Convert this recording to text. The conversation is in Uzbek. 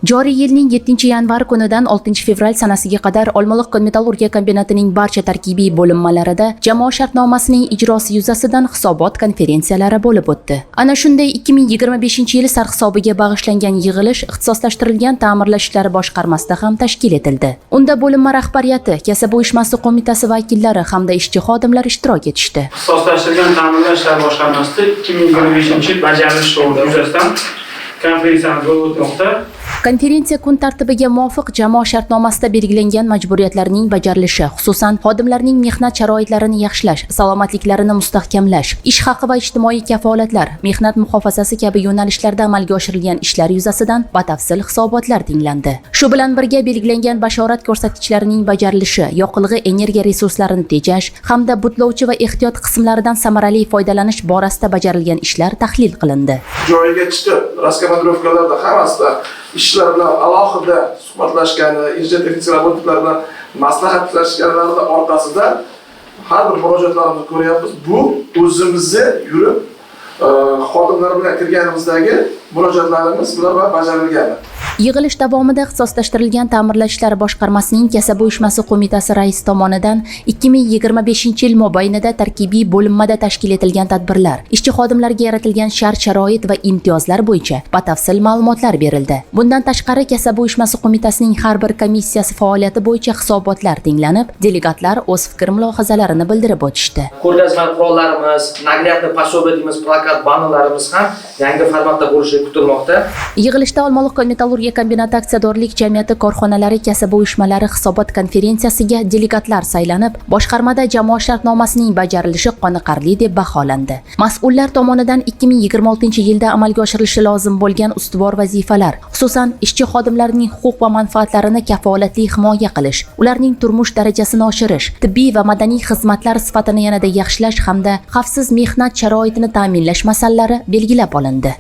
Joriy yilning 7-yanvar kunidan 6-fevral sanasiga qadar Olmaliq kon metallurgiya kombinatining barcha tarkibiy bo'linmalarida jamoa shartnomasining ijrosi yuzasidan hisobot konferensiyalari bo'lib o'tdi. Ana shunday 2025-yil sarhisobiga bag'ishlangan yig'ilish ixtisoslashtirilgan ta'mirlash ishlari boshqarmasida ham tashkil etildi. Unda bo'linma rahbariyati, kasaba uyushmasi qo'mitasi vakillari hamda ishchi xodimlar ishtirok etishdi. Ixtisoslashtirilgan ta'mirlash ishlari boshqarmasida 2025 yil bajarilishi yuzasidan konferensiyamiz bo'lib o'tmoqda. Konferensiya kun tartibiga muvofiq jamoa shartnomasida belgilangan majburiyatlarning bajarilishi, xususan, xodimlarning mehnat sharoitlarini yaxshilash, salomatliklarini mustahkamlash, ish haqi va ijtimoiy kafolatlar, mehnat muhofazasi kabi yo'nalishlarda amalga oshirilgan ishlar yuzasidan batafsil hisobotlar tinglandi. Shu bilan birga belgilangan bashorat ko'rsatkichlarining bajarilishi, yoqilg'i energiya resurslarini tejash hamda butlovchi va ehtiyot qismlaridan samarali foydalanish borasida bajarilgan ishlar tahlil qilindi. Joyiga chiqib, раскомандировка larda hammasida ishchilar bilan alohida suhbatlashgani, инженер texnik работник lar bilan maslahatlashganlarini orqasida har bir murojaatlarimizni ko'ryapmiz. Bu o'zimizni yurib, xodimlar bilan kirganimizdagi murojaatlarimiz bular bilan bajarilgani. Yig'ilish davomida ixtisoslashtirilgan ta'mirlash ishlari boshqarmasining kasaba uyushmasi qo'mitasi raisi tomonidan 2025-yil mobaynida tarkibiy bo'linmada tashkil etilgan tadbirlar, ishchi xodimlarga yaratilgan shart-sharoit va imtiyozlar bo'yicha batafsil ma'lumotlar berildi. Bundan tashqari, kasaba uyushmasi qo'mitasining har bir komissiyasi faoliyati bo'yicha hisobotlar tinglanib, delegatlar o'z fikr mulohazalarini bildirib o'tishdi. Ko'rgazma qurollarimiz, наглядный пособие deymiz, plakat, bannerlarimiz ham yangi formatda bo'lishi kutilmoqda. Yig'ilishda Olmaliq kon metallurgiya kombinati aksiyadorlik jamiyati korxonalari kasaba uyushmalari hisobot konferensiyasiga delegatlar saylanib, boshqarmada jamoa shartnomasining bajarilishi qoniqarli deb baholandi. Mas'ullar tomonidan 2026-yilda amalga oshirilishi lozim bo'lgan ustuvor vazifalar, xususan, ishchi xodimlarning huquq va manfaatlarini kafolatli himoya qilish, ularning turmush darajasini oshirish, tibbiy va madaniy xizmatlar sifatini yanada yaxshilash hamda xavfsiz mehnat sharoitini ta'minlash masalalari belgilab olindi.